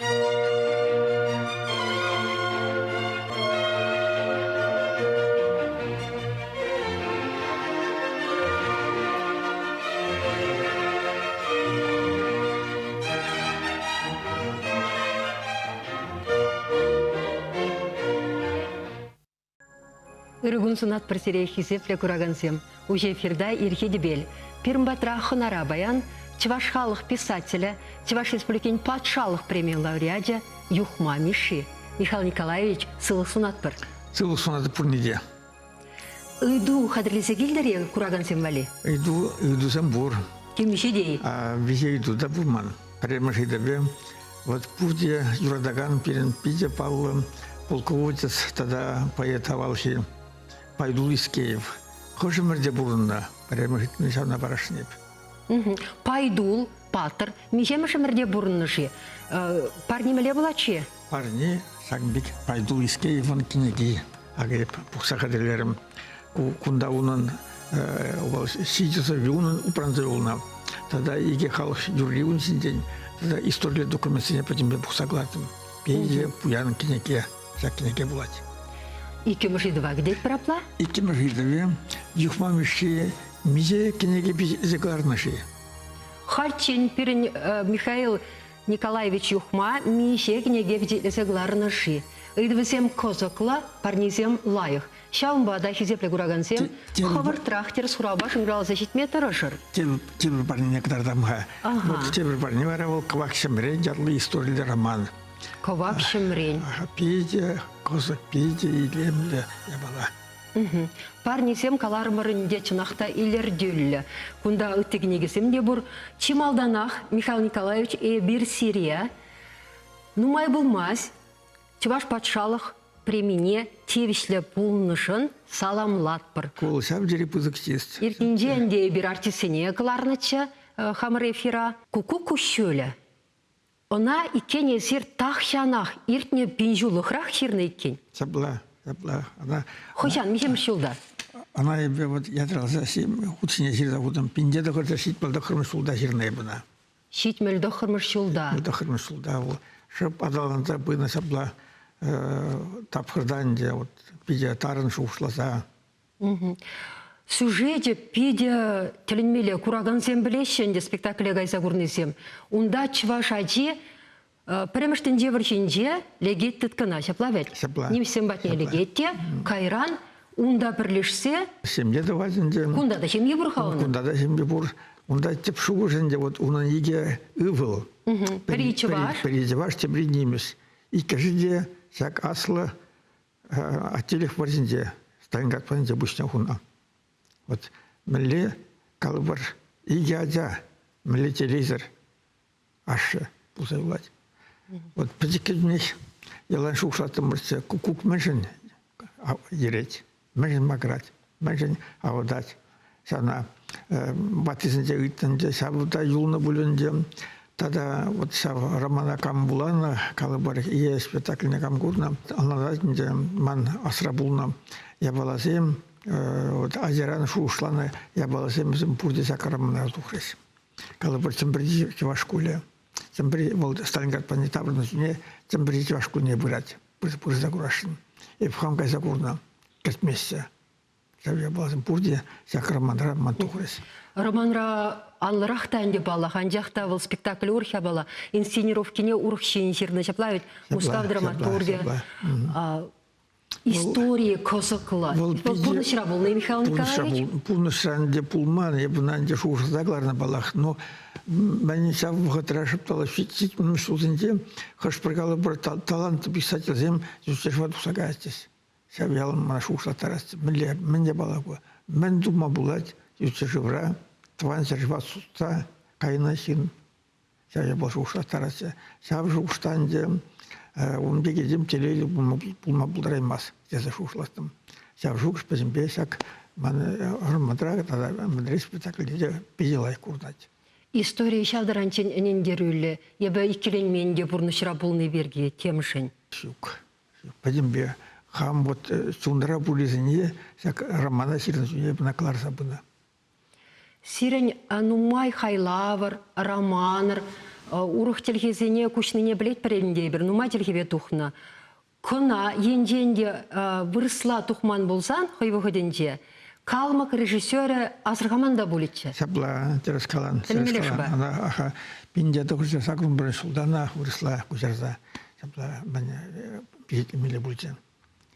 Ырӑ кун сунатпӑр сире, хисеплӗ куракансем. Уҫӑ эфирта Ирхи тӗпел. Пирӗн патра хӑнара паян Чӑваш халӑх писателӗ, Чӑваш Республикин патшалӑх премийӗн лауреачӗ Юхма Мишши. Михаил Николаевич, сывлӑх сунатпӑр. Сывлӑх сунатӑп пурне те. Ыйту хатӗрлесе килтӗр-и куракансем валли? Ыйту, ыйтусем пур. Темиҫе те-и? Виҫе ыйту та пур ман. Пӗрремӗш ыйтӑвӗ вот пурте юратакан пирӗн питӗ паллӑ полководец тата поэт авалхи Пайдул Искеев. Хӑш ӗмӗрте пурӑннӑ? Пӗрремӗш ыйтни ҫавна парасшӑн эп. Пайдул, паттӑр, миҫемӗш ӗмӗрте пурӑннӑ-ши? Парни мӗнле пулать-ши? Парне ҫакӑн пек Пайдул Искеевӑн кӗнеки. Акӑ эп пухса хатӗрлерӗм. Ку кунта унӑн вӑл ҫичӗ сӑвви унӑн упранса юлнӑ. Тата икӗ халӑх юрри ун ҫинчен тата историлле документсене пӗтӗмпе пухса кӑлартӑм. Питӗ пуян кӗнеке. Ҫак кӗнеке пулать. Иккӗмӗш ыйтӑва кӗтетпӗр апла? Иккӗмӗш ыйтӑвӗ Юхма Мишши миҫе кӗнеке пичетлесе кӑларнӑ-ши? Хальччен пирӗн Михаил Николаевич Юхма миҫе кӗнеке пичетлесе кӑларнӑ-ши? Ыйтӑвӗсем кӑсӑклӑ, парнисем лайӑх. Ҫавӑнпа та, хисеплӗ куракансем, хӑвӑртрах тӗрӗс хуравпа шӑнкӑравласа ҫитме тӑрӑшӑр. Тепӗр парнене кӑтартам-ха. Вот тепӗр парне вара вӑл Кӑвак ҫӗмрен ятлӑ историллӗ роман. Кӑвак ҫӗмрен. Питӗ кӑсӑк, питӗ илемлӗ япала. Парнесем каларӑмӑр ӗнтӗ, чӑнах та илӗртӳллӗ. Кунта ытти кӗнекесем те пур. Чи малтанах, Михаил Николаевич, эпир сире нумай пулмасть Чӑваш патшалӑх премине тивӗҫлӗ пулнӑшӑн саламлатпӑр. Ку ҫав тери пысӑк чыс. Иртнинче ӗнтӗ эпир артистсене кӑларнӑччӗ хамӑр эфира. Куккук куҫҫулӗ. Ӑна иккен эсир тахҫанах иртнӗ пинҫуллӑхрах ҫырнӑ иккен. Ҫапла, ҫапла. Ӑна Хӑҫан, миҫемӗш ҫулта? Ӑна эпӗ вот ятарласа хут ҫине ҫырса хутӑм. Пинте тӑхӑрта ҫитмӗл тӑххӑрмӗш ҫулта ҫырнӑ эп ӑна. Ҫитмӗл тӑххӑрмӗш ҫулта. Ҫитмӗл тӑххӑрмӗш ҫулта вӑл шӑп аталанса пынӑ ҫапла тапхӑрта ӗнтӗ вот питӗ тарӑн шухӑшласа. Сюжечӗ питӗ тӗлӗнмелле. Куракансем пӗлеҫҫӗ ӗнтӗ спектакле кайса курнисем. Унта чӑваш ачи пӗрремӗш тӗнче вӑрҫинче лекет тыткӑна, ҫапла вӗт? Ҫапла. Нимӗҫсем патне лекет те кайран унта пӗрлешсе Ҫемье тӑвать ӗнтӗ. Кунта та ҫемье пур-ха унӑн. Кунта та ҫемье пур. Унта тӗп шухӑш ӗнтӗ вот унӑн икӗ ывӑл. Пӗри чӑваш. Пӗри чӑваш, тепри нимӗҫ. Иккӗшӗ те ҫак аслӑ Аттелӗх вӑрҫинче Сталинград патӗнче пуҫне хунӑ. Вот мӗнле калӑпӑр икӗ ача, мӗнле телейсӗр ашшӗ пулса юлать. Вот пӗчӗккӗнех ялан шухӑшлаттӑмӑрччӗ, куккук мӗншӗн йӗрет, мӗншӗн макӑрать, мӗншӗн авӑтать. Ҫавна ваттисенче ыйтнӑ ҫав та юлнӑ пуль ӗнтӗ. Тата вот ҫав романа кам вуланӑ, калӑпӑр, е спектакльне кам курнӑ, ӑнланать ӗнтӗ ман асра пулнӑ япаласем, вот ачаран шухӑшланӑ япаласем вӗсем пурте ҫак романа тухрӗҫ. Калӑпӑр, Чӗмпӗрти чӑваш шкулӗ. Чӗмпӗр вӑл Сталинград патне таврӑннӑ чухне Чӗмпӗрти чӑваш шкулне пырать, пырса курасшӑн. Эп хам кайса курнӑ, кӗртмеҫҫӗ. Ҫав япаласем пурте ҫак романра ман тухрӗҫ. Романра анлӑрах та ӗнтӗ паллах, анчах та вӑл спектакль урӑх япала. Инсценировкине урӑх ҫын ҫырнӑ. Ҫапла ведь Мускав драматургӗ. Историйӗ кӑсӑклӑ. Вӑл пурнӑҫра пулнӑ Михаил Николаевич? Пурнӑҫра ӗнтӗ пулман, эп ӑна ӗнтӗ шухӑшласа кӑларнӑ паллах. Но мӗн ҫав вӑхӑтра шӑп ҫитмӗлмӗш ҫулсенче хӑш-пӗр калӑпӑр талантлӑ писательсем ҫӗршыва тухса каятчӗҫ. Ҫав ялан мана шухӑшлаттарасчӗ. Мӗнле, мӗн япала ку? Мӗн тума пулать ют ҫӗршывра тӑван ҫӗршыва сутса кайнӑ ҫын? Ҫав япала шухӑшлаттарасчӗ. Ҫав шухӑшта ӗнтӗ ун пек этем телейлӗ пулма пултараймасть тесе шухӑшлаттӑм. Ҫав шухӑш пӗтӗмпе ҫак ман романра тата мӗнре спектакльте те питӗ лайӑх курӑнать. Истори ҫав таранччен ӗнентерӳллӗ. Эпӗ иккӗленмен те пурнӑҫра пулни пирки темшӗн. Ҫук. Пӗтӗмпе хам вот чунра пулисене ҫак романа ҫырнӑ чухне эп ӑна кӑларса пынӑ. Сирӗн нумай хайлавӑр, романӑр. Урӑх чӗлхесене куҫнине пӗлетпӗр ӗнтӗ эпир, нумай чӗлхепе тухнӑ. Кӑна енчен те вырӑсла тухман пулсан хӑй вӑхӑтӗнче калмӑк режиссерӗ асӑрхаман та пулӗччӗ. Ҫапла, тӗрӗс калан. Тӗлӗнмелле шӑпа. Аха, 1981 ҫултанах вырӑсла куҫарса ҫапла мӗн пичетлемелле пулчӗ.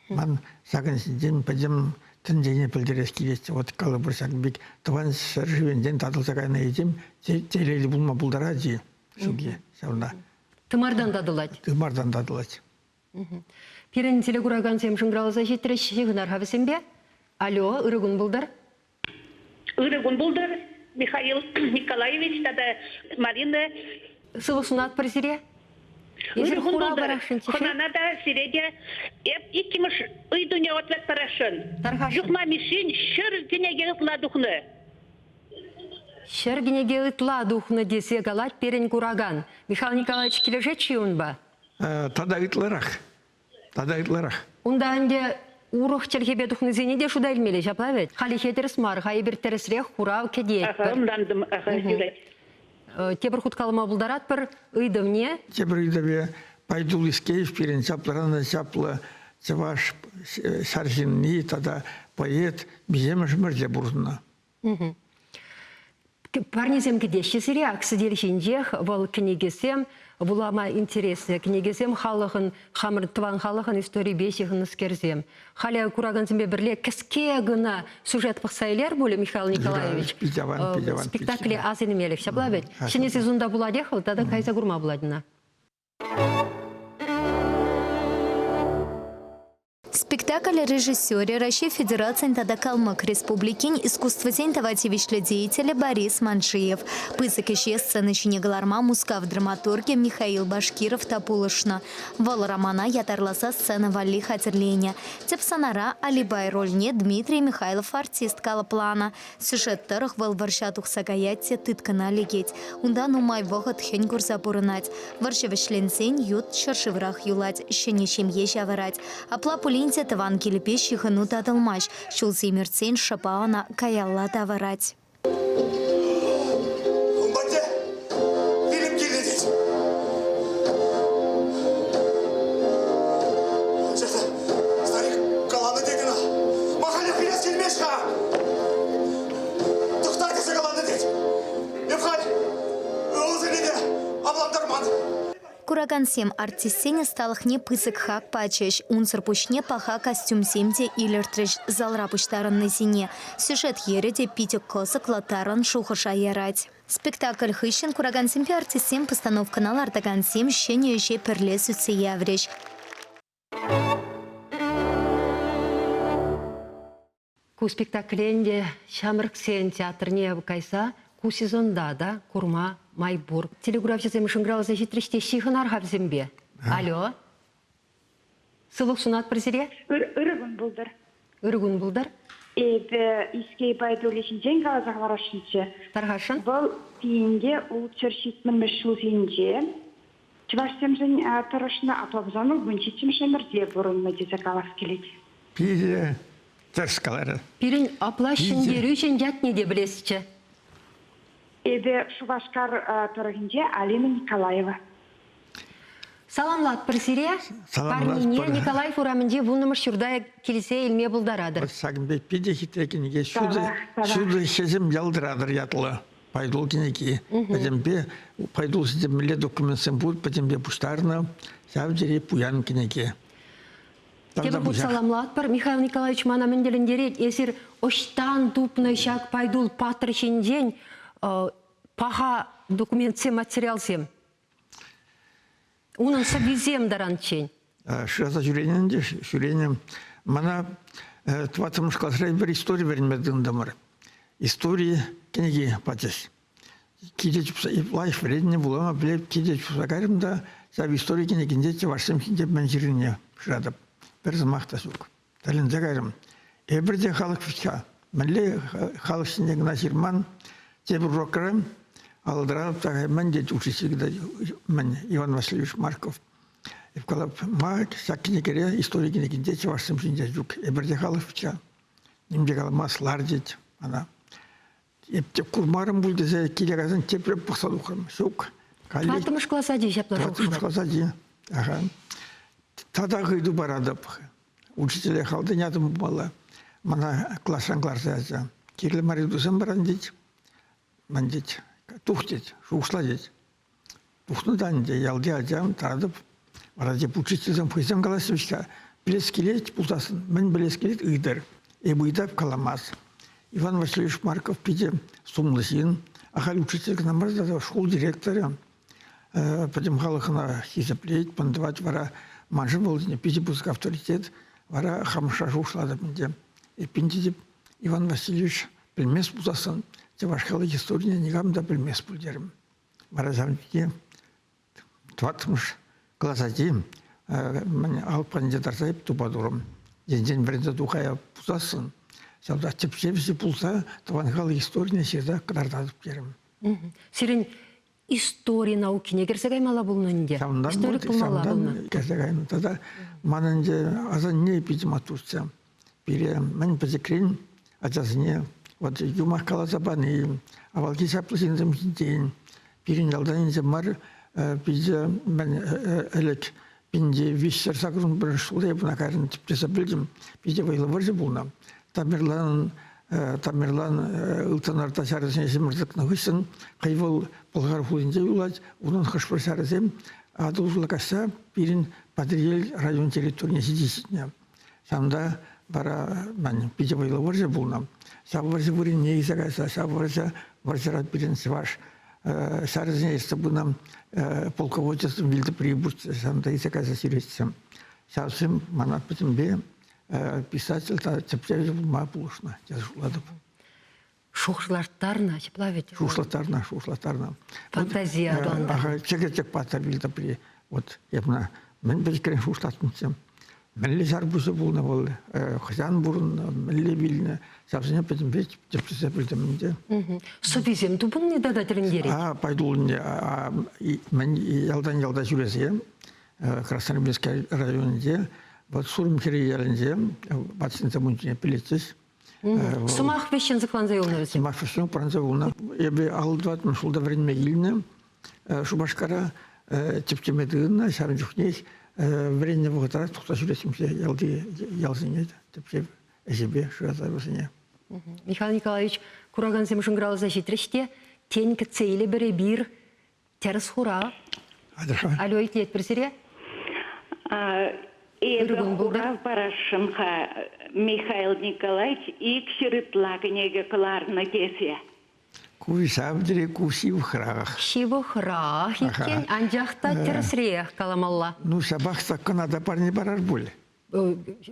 Ман ҫакӑн ҫинчен пӗтӗм тӗнчене пӗлтерес килет. Вот калӑпӑр ҫакӑн пек тӑван ҫӗршывӗнчен татӑлса кайнӑ этем телейлӗ пулма пултарать-и? Ҫук-и ҫавна. Тымартан татӑлать. Тымартан татӑлать. Пирӗн телекуракансем шӑнкӑравласа ҫитрӗҫ. Ҫыхӑнар-ха вӗсемпе. Алло, ырӑ кун пултӑр. Ырӑ кун пултӑр, Михаил Николаевич тата Марина. Сывлӑх сунатпӑр сире. Ырӑ кун пултӑр. Хӑнана та сире те. Эп иккӗмӗш ыйтуне ответ парасшӑн. Тархасшӑн. Юхма Мишшин 100 кӗнеке ытла тухнӑ. 100 кӗнеке ытла тухнӑ тесе калать пирӗн куракан. Михаил Николаевич килӗшет-ши унпа? Тата ытларах. Тата ытларах. Унта ӗнтӗ урӑх чӗлхепе тухнисене те шута илмелле, ҫапла вӗт? Хальлӗхе тӗрӗс мар-ха, эпир тӗрӗсрех хурав кӗтетпӗр. Аха, ӑнлантӑм. Аха, юрать. Тепӗр хут калама пултаратпӑр ыйтӑвне. Тепӗр ыйтӑвӗ Пайтул Искеев пирӗн чаплӑран чаплӑ чӑваш ҫар ҫынни тата поэт миҫемӗш ӗмӗрте пурӑннӑ. Парнесем кӗтеҫҫӗ сире, ак сӗтел ҫинчех вӑл кӗнекесем, вулама интереслӗ кӗнекесем халӑхӑн, хамӑр тӑван халӑхӑн историпе ҫыхӑннӑскерсем. Халӗ куракансемпе пӗрле кӗске кӑна сюжет пӑхса илер пулӗ, Михаил Николаевич. Питӗ аван, питӗ аван. Спектакле асӑнмелӗх, ҫапла вӗт? Ҫӗнӗ сезонта пулатех вӑл, тата кайса курма пулать ӑна. Спектакль режиссерӗ Раҫҫей Федерацийӗн тата Калмӑк Республикин искусствӑсен тава тивӗҫлӗ деятелӗ Борис Манджиев. Пысӑк ӗҫе сцена ҫине кӑларма Мускав драматургӗ Михаил Башкиров та пулӑшнӑ. Вӑл романа ятарласа сцена валли хатӗрленӗ. Тӗп сӑнара Алибай рольне Дмитрий Михайлов артист калӑпланӑ. Сюжет тӑрӑх вӑл вӑрҫа тухса каять те тыткӑна лекет. Унта нумай вӑхӑт хӗн курса пурӑнать. Вӑрҫӑ вӗҫленсен ют ҫӗршыврах юлать, ҫӗнӗ ҫемье ҫавӑрать. Апла пулин те тӑван килпе ҫыхӑну татӑлмасть. Ҫулсем иртсен шӑпа ӑна каялла тавӑрать. Ун патне вилӗм килнӗ тет. Анчах та старик каланӑ тет ӑна. Ма халех вилес килмест-ха? Тӑхта тесе каланӑ тет. Эп халь ывӑлсене те авлантарман. Куракансем артистсен ӑсталӑхне пысӑк хак пачӗҫ. Унсӑр пуҫне паха костюмсем те илӗртрӗҫ залра пуҫтарӑннисене. Сюжет йӗрӗ те питӗ кӑсӑклӑ, тарӑн шухӑша ярать. Спектакль хыҫҫӑн куракансемпе артистсем постановкӑна лартакансем ҫӗнӗ ӗҫе пӗрле сӳтсе яврӗҫ. Ку спектакле ӗнтӗ ҫамрӑксен театрне кайса ку сезонта та курма май пур. Телекуравҫӑсем шӑнкӑравласа ҫитрӗҫ те ҫыхӑнар-ха вӗсемпе. Алло. Сывлӑх сунатпӑр сире. Ырӑ кун пултӑр. Ырӑ кун пултӑр. Эпӗ Искей Пайтулӗ ҫинчен каласа хӑварасшӑнччӗ. Тархасшӑн. Вӑл тинте 670-мӗш ҫулсенче чӑвашсемшӗн тӑрӑшнӑ, апла пулсан вӑл 17-мӗш ӗмӗрте пурӑннӑ тесе калас килет. Питӗ тӗрӗс каларӗ. Пирӗн апла ҫӗнтерӳҫӗн ятне те пӗлесчӗ. Эпӗ Шупашкар тӑрӑхӗнче Алина Николаева. Саламлатпӑр сире. Саламлатпӑр. Парнене Николаев урамӗнчи вуннӑмӗш ҫурта килсе илме пултаратӑр. Ҫакӑн пек питӗ хитре кӗнеке. Ҫутӑ, ҫутӑ хӗсӗм ялтӑратӑр ятлӑ Пайтул кӗнеки. Пӗтӗмпе Пайтул ҫинче мӗнле документсем пур, пӗтӗмпе пуҫтарнӑ. Ҫав тери пуян кӗнеке. Тепӗр хут саламлатпӑр. Михаил Николаевич мана мӗн тӗлӗнтерет, эсир ӑҫтан тупнӑ ҫак Пайтул паттӑр ҫинчен паха документсем, материалсем? Унӑн сӑввисем таранччен. Шыраса ҫӳренӗ ӗнтӗ, ҫӳренӗ. Мана тӑваттӑмӗш класра пӗр истори вӗренме тытӑнтӑмӑр. Истори кӗнеки пачӗҫ. Киле чупса, лайӑх вӗреннӗ, вулама пӗлеп, киле чупса кайрӑм та ҫав истори кӗнекинче чӑвашсем ҫинче мӗн ҫырнине шыратӑп. Пӗр сӑмах та ҫук. Тӗлӗнсе кайрӑм. Эпир те халӑх вӗт-ха. Мӗнле халӑх ҫинчен кӑна ҫырман. Тепӗр урокра алӑтӑратӑп та мӗн тет учитель мӗн Иван Васильевич Марков. Эп калап, ма ҫак кӗнекере, истори кӗнекинче чӑвашсем ҫинчен ҫук. Эпир те халӑх вӗт-ха. Ним те каламас, лар тет мана. Эп те курмарӑм пуль тесе киле кайсан тепре пӑхса тухрӑм. Ҫук. Тӑваттӑмӗш класс ачи ҫапла Тӑваттӑмӗш класс ачи. Аха. Татах ыйту паратӑп. Учителе халтан ятӑм пулмалла. Мана класран кӑларса ячӗ. Кирлӗ мар ыйтусем паран тет. Мӗн тет? Тух тет, шухӑшла тет. Тухнӑ та ӗнтӗ ялти ачам тӑратӑп. Вара теп учительсем хӑйсем калаҫрӗҫ-ха. Пӗлес килет пулсассӑн, мӗн пӗлес килет ыйтӑр. Эп ыйтап каламас. Иван Васильевич Марков питӗ сумлӑ ҫын. Ахаль учитель кӑна мар тата шкул директорӗ. Пӗтӗм халӑх ӑна хисеплет, пӑнтӑвать вара. Маншӑн вӑл питӗ пысӑк авторитет. Вара хамӑрша шухӑшлатӑп ӗнтӗ. Эппин тетӗп, Иван Васильевич пӗлмест пулсассӑн чӑваш халӑх историне никам та пӗлмест пуль терӗм. Вара ҫавӑн пирки тӑваттӑмӗш класс ачи мӗн алӑк патӗнче тӑрса эп тупа турӑм. Енчен вӗренсе тухая пулсассӑн ҫавна тӗпчевҫӗ пулса тӑван халӑх историне ҫырса кӑтартатӑп терӗм. Сирӗн истори наукине кӗрсе каймалла пулнӑ ӗнтӗ. Ҫавӑнтан Историк пулмалла пулнӑ. Кӗрсе кайнӑ. Тата манӑн ӗнтӗ асанне питӗ маттурччӗ. Пире мӗн пӗчӗкрен ачасене вот юмах каласа пани, авалхи чаплӑ ҫынсем ҫинчен, пирӗн ялтан инҫе мар питӗ мӗн ӗлӗк пинте 381 ҫулта эп ӑна кайран тӗпчесе пӗлтӗм, питӗ вӑйлӑ вӑрҫӑ пулнӑ. Тамерлан Тамерлан Ылтӑн Орда ҫарӗсене ҫӗмӗрсе тӑкнӑ хыҫҫӑн хӑй вӑл Пӑлхар хулинче юлать, унӑн хӑш-пӗр ҫарӗсем Атӑл урлӑ каҫса пирӗн Патӑрьел район территорине ҫити ҫитнӗ. Ҫавӑнта вара мӗн питӗ вӑйлӑ вӑрҫӑ пулнӑ. Ҫав вӑрҫӑ вырӑнне илсе кайса ҫав вӑрҫӑ вӑрҫӑра пирӗн чӑваш ҫарӗсене ертсе пынӑ полководецсем вилтӑпри пурччӗ, ҫавӑнта илсе кайса ҫӳретчӗ. Ҫавсем мана пӗтӗмпе писатель та тӗпчевҫӗ пулма пулӑшнӑ тесе шутлатӑп. Шухӑшлаттарнӑ, ҫапла вӗт? Шухӑшлаттарнӑ, шухӑшлаттарнӑ. Фантазия аталантарнӑ. Ага, чӗкӗрчӗк паттӑр вилтӑпри. Вот эп ӑна мӗн пӗчӗкрен шухӑшлаттӑмччӗ. Мӗнле ҫар пуҫӗ пулнӑ вӑл, хӑҫан пурӑннӑ, мӗнле вилнӗ, ҫавсене пӗтӗмпе тӗпчесе пӗлтӗм ӗнтӗ. Сӑввисем тупӑнни тата тӗлӗнтерет. А, Пайтулне мӗн ялтан ялта ҫӳресе Красноармейски районӗнче вот Сурӑмхӗрри ялӗнче ватсенсем унчине пӗлетчӗҫ. Сӑмах вӗҫҫӗн сыхланса юлнӑ вӗсем. Сӑмах вӗҫҫӗн упранса юлнӑ. Эпӗ 54 ҫулта вӗренме килнӗ. Шупашкара тӗпчеме тытӑннӑ. Ҫавӑн чухнех вӗреннӗ вӑхӑтра тухса ҫӳреттӗмччӗ ялти ялсене тӗпчев ӗҫӗпе шыраса вӗсене. Михаил Николаевич, куракансем шӑнкӑравласа ҫитрӗҫ те, тен, кӗтсе илӗпӗр эпир Тӗрӗс хурав. Алло, итлетпӗр сире. Эпӗ хурав парасшӑн-ха Михаил Николаевич икҫӗр ытла кӗнеке кӑларнӑ тесе. Ку ҫав тери ку ҫывӑхрах. Ҫывӑхрах иккен, анчах та тӗрӗсрех каламалла. Ну, ҫапах та кӑна та парне парар пуль.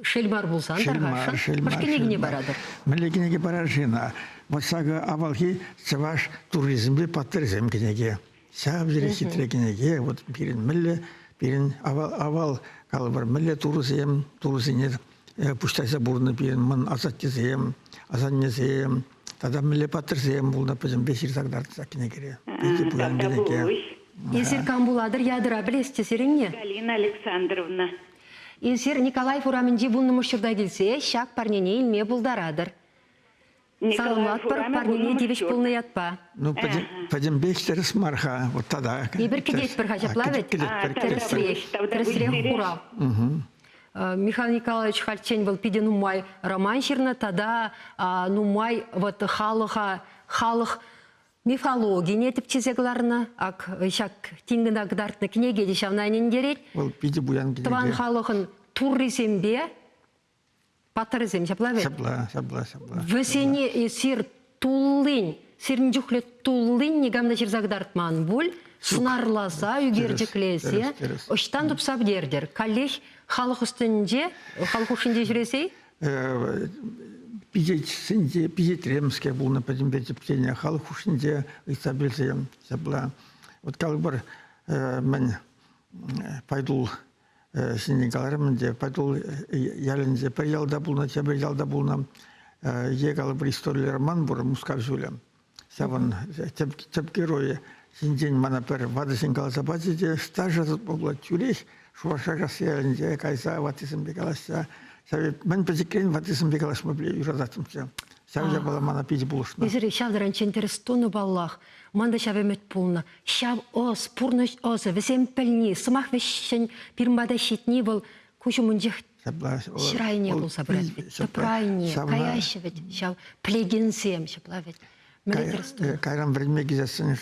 Шел мар пулсан тархасшӑн. Хӑш кӗнекене паратӑр? Мӗнле кӗнеке парар-ши ӑна? Вот ҫакӑ авалхи чӑваш туррисемпе паттӑрсем кӗнеке. Ҫав тери хитре кӗнеке. Вот пирӗн мӗнле, пирӗн авал, авал калӑпӑр, мӗнле турӑсем, турӑсене пуҫтарса пурӑннӑ пирӗн мӑн асаттесем, асаннесем, тата мӗнле паттӑрсем пулнӑ пӗтӗмпе ҫырса кӑтартнӑ ҫак кӗнекере. Питӗ пуян кӗнеке. Эсир кам пулатӑр, ятӑра пӗлес тесерӗнне? Галина Александровна. Эсир Николаев урамӗнчи вуннӑмӗш ҫурта килсе ҫак парнене илме пултаратӑр. Саламлатпӑр парнене тивӗҫ пулнӑ ятпа. Ну, пӗтӗмпех тӗрӗс мар-ха. Вот тата. Эпир кӗтетпӗр-ха ҫапла вӗт? Тӗрӗсрех, тӗрӗсрех хурав. Михаил Николаевич хальччен вӑл питӗ нумай роман ҫырнӑ тата нумай вот халӑха халӑх мифологине тӗпчесе кӑларнӑ. Ак ҫак тин кӑна кӑтартнӑ кӗнеке те ҫавна ӗнентерет. Вӑл питӗ пуян кӗнеке. Тӑван халӑхӑн туррисемпе паттӑрӗсем ҫапла вӗт? Ҫапла, ҫапла, ҫапла. Вӗсене эсир туллин, сирӗн чухлӗ туллин никам та ҫырса кӑтартман пуль, сӑнарласа, ӳкерчӗклесе ӑҫтан тупса пӗтертӗр? Каллех халӑх ӑстӗнче, халӑх хушшинче ҫӳресе-и? Пичетсенче, пичетремскер пулнӑ пӗтӗмпе тӗпченӗ халӑх хушшинче ыйтса пӗлсе ҫапла. Вот калӑпӑр, мӗн Пайтул ҫинчен каларӑм ӗнтӗ. Пайтул ялӗнче пӗр ялта пулнӑ, тепӗр ялта пулнӑ. Е калӑпӑр историллӗ роман пур Мускав ҫулӗ. Ҫавӑн тӗп, тӗп геройӗ ҫинчен мана пӗр ватӑ ҫын каласа пачӗ те стажа пулать тӳрех Шупашкар ялӗнче кайса ваттисемпе калаҫса ҫав мӗн пӗчӗкрен ваттисемпе калаҫма юрататтӑмччӗ. Ҫав япала мана питӗ пулӑшнӑ. Эсир ҫав таранччен тӗрӗс тунӑ паллах. Ман та ҫав ӗмӗт пулнӑ. Ҫав ӑс, пурнӑҫ ӑсӗ, вӗсем пӗлни, сӑмах вӗҫҫӗн пирӗн пата ҫитни вӑл куҫ умӗнчех ҫӗр айне пулса пырать вӗт. Тӑпра айне каяҫҫӗ вӗт ҫав пӗлекенсем ҫапла вӗт. Мӗнле тӗрӗс тунӑ? Кайран вӗренме килсессӗн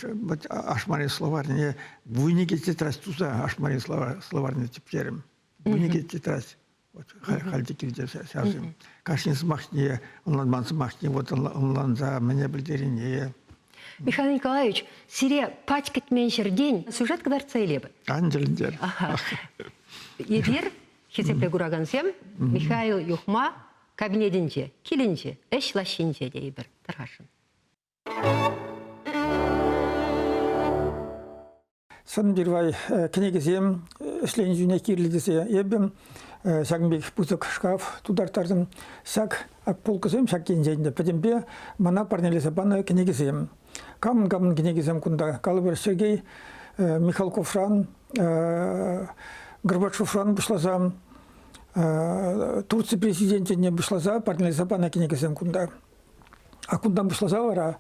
Ашмарин словарьне вуйникӗ тетрадь туса Ашмарин словарьне тӗпчерӗм. Вуйникӗ тетрадь. Вот халь те килте ҫавсем. Кашни сӑмахне, ӑнланман сӑмахне вот ӑнланса мӗне пӗлтернине. Михаил Николаевич, сире пач кӗтмен ҫӗртен сюжет кӑтартса илеп. Ан тӗлӗнтер. Эпир, хисеплӗ куракансем, Михаил Юхма кабинетӗнче, килӗнче, ӗҫ лаҫҫинче тейӗпӗр. Тархасшӑн. Сӑн пирвай кӗнекесем ӗҫленӗ чухне кирлӗ тесе эпӗ ҫакӑн пек пысӑк шкаф тутарттартӑм. Ҫак полкӑсем ҫак енчен те пӗтӗмпе мана парнелесе панӑ кӗнекесем. Камӑн-камӑн кӗнекесем кунта? Калӑпӑр, Сергей Михалковран, Горбачевран пуҫласа Турци президенчӗнчен пуҫласа парнелесе панӑ кӗнекесем кунта. А кунтан пуҫласа вара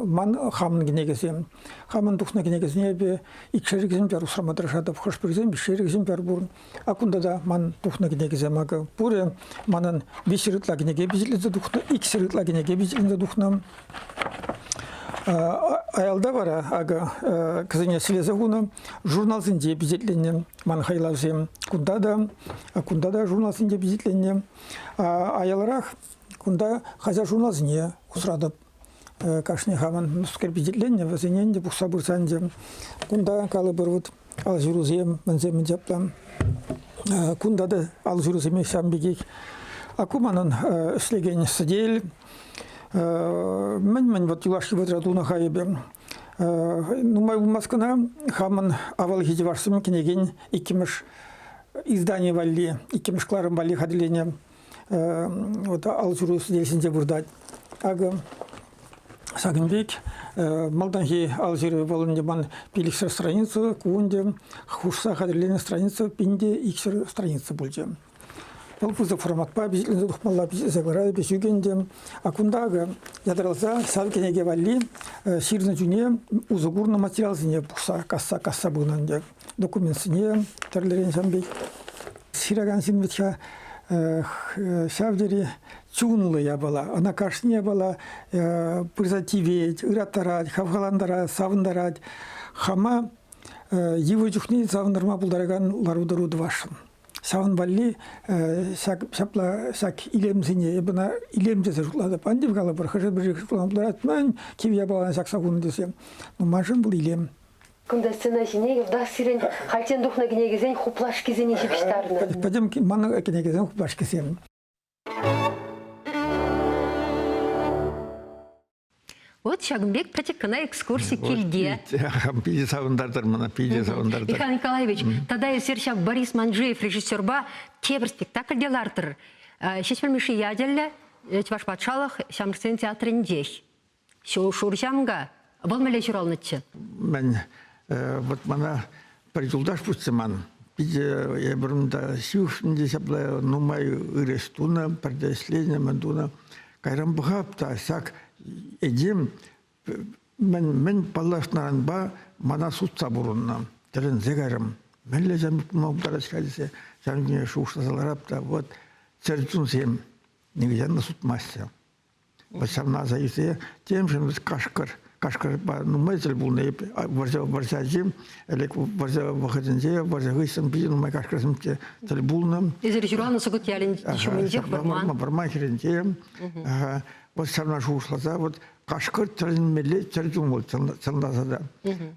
ман хамӑн кӗнекесем. Хамӑн тухнӑ кӗнекесене эпӗ икшер экземпляр усрама тӑрӑшатӑп. Хӑш-пӗрисем виҫшер экземпляр пур. А кунта та ман тухнӑ кӗнекесем акӑ пурӗ. Манӑн виҫҫӗр ытла кӗнеке пичетленсе тухнӑ, икҫӗр ытла кӗнеке пичетленсе тухнӑ. Аялта вара акӑ кӗсене силесе хунӑ журналсенче пичетленнӗ ман хайлавсем. Кунта та, кунта та журналсенче пичетленнӗ. Аяларах Кунта хаҫат-журналсене усратӑп. Кашни хамӑн мускер пичетленнӗ, вӗсене ӗнтӗ пухса пырса ӗнтӗ. Кунта калӑпӑр вот ал ҫырусем, мӗнсем ҫапла. Кунта та ал ҫырусемех ҫавӑн пекех. А ку манӑн ӗҫлекен сӗтел. Мӗн-мӗн вот юлашки вӑхӑтра тунӑ-ха эпӗ. Нумай пулмасть кӑна хамӑн авалхи чӑвашсем кӗнекен иккӗмӗш издани валли, иккӗмӗш кӑларӑм валли хатӗрленӗ вот ал ҫыру сӗтел ҫинче выртать. Акӑ ҫакӑн пек малтанхи ал ҫырӑвӗ вӑл ӗнтӗ ман 500 страница, ку ӗнтӗ хушса хатӗрленӗ страница 1200 страница пулчӗ. Вӑл пысӑк форматпа пичетленсе тухмалла, пичетлесе кӑларать, ҫук ӗнтӗ. А кунта акӑ ятарласа ҫав кӗнеке валли ҫырнӑ чухне усӑ курнӑ материалсене пухса касса касса пынӑ ӗнтӗ. Документсене тӗрлӗрен ҫавӑн пек ҫыракан ҫын вӗт-ха ҫав тери чунлӑ япала. Ӑна кашни япала пырса тивет, ыраттарать, хавхалантарать, савӑнтарать. Хама йывӑр чухне савӑнтарма пултаракан лару-тӑру тӑвасшӑн. Ҫавӑн валли ҫак ҫапла ҫак илемсене эп ӑна илем тесе шутлатӑп. Ан тив калӑпӑр, хӑшӗ-пӗри шутлама пултарать, мӗн кив япалана ҫакса хунӑ тесе. Но маншӑн вӑл илем. Кунта сцена ҫине йӑлтах сирӗн хальччен тухнӑ кӗнекесен хуплашкисене ҫыпӑҫтарнӑ. Пӗтӗм манӑн кӗнекесен хуплашкисем. Вот ҫакӑн пек пӗчӗк кӑна экскурси килте. Питӗ савӑнтартӑр мана, питӗ савӑнтартӑр. Михаил Николаевич, тата эсир ҫав Борис Манджиев режиссерпа тепӗр спектакльте лартӑр. Ҫеҫпӗл Мишши ячӗллӗ Чӑваш патшалӑх ҫамрӑксен театрӗнчех. Шурҫамка вӑл мӗнле ҫуралнӑччӗ? Мӗн, вот мана пӗр юлташ пулчӗ ман. Питӗ эпир унта ҫывӑх ӗнтӗ ҫапла нумай ырӑ ӗҫ тунӑ, пӗрте ӗҫленӗ, мӗн тунӑ. Кайран пӑхап та ҫак этем мӗн, мӗн паллашнӑранпа мана сутса пурӑннӑ. Тӗлӗнсе кайрӑм. Мӗнле ҫам пулма пултарать-ха тесе ҫавӑн ҫине шухӑшласа ларап та вот чӗрчунсем нихӑҫан та сутмаҫҫӗ. Ҫавна аса илсе темшӗн кашкӑр, кашкӑрпа нумай тӗл пулнӑ эп. Вӑрҫӑ, вӑрҫӑ ачи, ӗлӗк вӑрҫӑ вӑхӑтӗнче, вӑрҫӑ хыҫҫӑн питӗ нумай кашкӑрсем те тӗл пулнӑ. Эсир ҫуралнӑ Сӑкӑт ялӗн ҫумӗнчех вӑрман. Вӑрман хӗрринче. Вот ҫавна шухӑшласа вот кашкӑр тӗлӗнмелле чӗр чун вӑл чӑнласа та.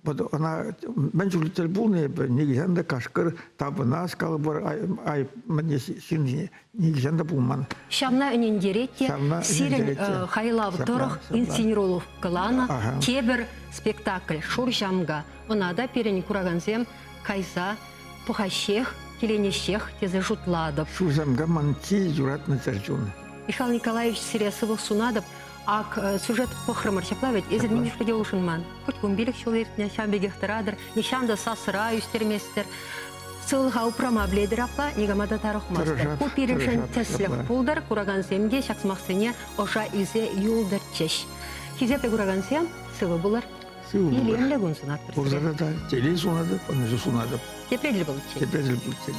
Вот ӑна мӗн чухлӗ тӗл пулнӑ эпӗ, нихӑҫан та кашкӑр тапӑнас, калӑпӑр, ай, мӗн ҫын нихӑҫан та пулман. Ҫавна ӗнентерет те сирӗн хайлав тӑрӑх инсценировкӑланӑ тепӗр спектакль «Шур ҫамка». Ӑна та пирӗн куракансем кайса пӑхаҫҫех, киленеҫҫех тесе шутлатӑп. Шур ҫамка ман чи юратнӑ чӗрчун. Михаил Николаевич, сире сывлӑх сунатӑп. Ак сюжет пӑхрӑмӑр ҫапла вӗт, эсир нимӗҫпе те улшӑнман. Хоть 15 ҫул иртнӗ, ҫавӑн пекех тӑратӑр, нихҫан та сасӑра ӳстерместӗр. Сывлӑха упрама пӗлетӗр апла, никама та тарӑхмастӑр. Ку пирӗншӗн тӗслӗх пултӑр, куракансем те ҫак сӑмахсене ӑша илсе юлтӑрччӗҫ. Хисеплӗ куракансем, сывӑ пулӑр. Сывӑ пулӑр. Илемлӗ кун сунатпӑр сире. Пурсӑра та телей сунатӑп, ӑнӑҫу сунатӑп. Тепре тӗл пуличчен. Тепре тӗл пуличчен.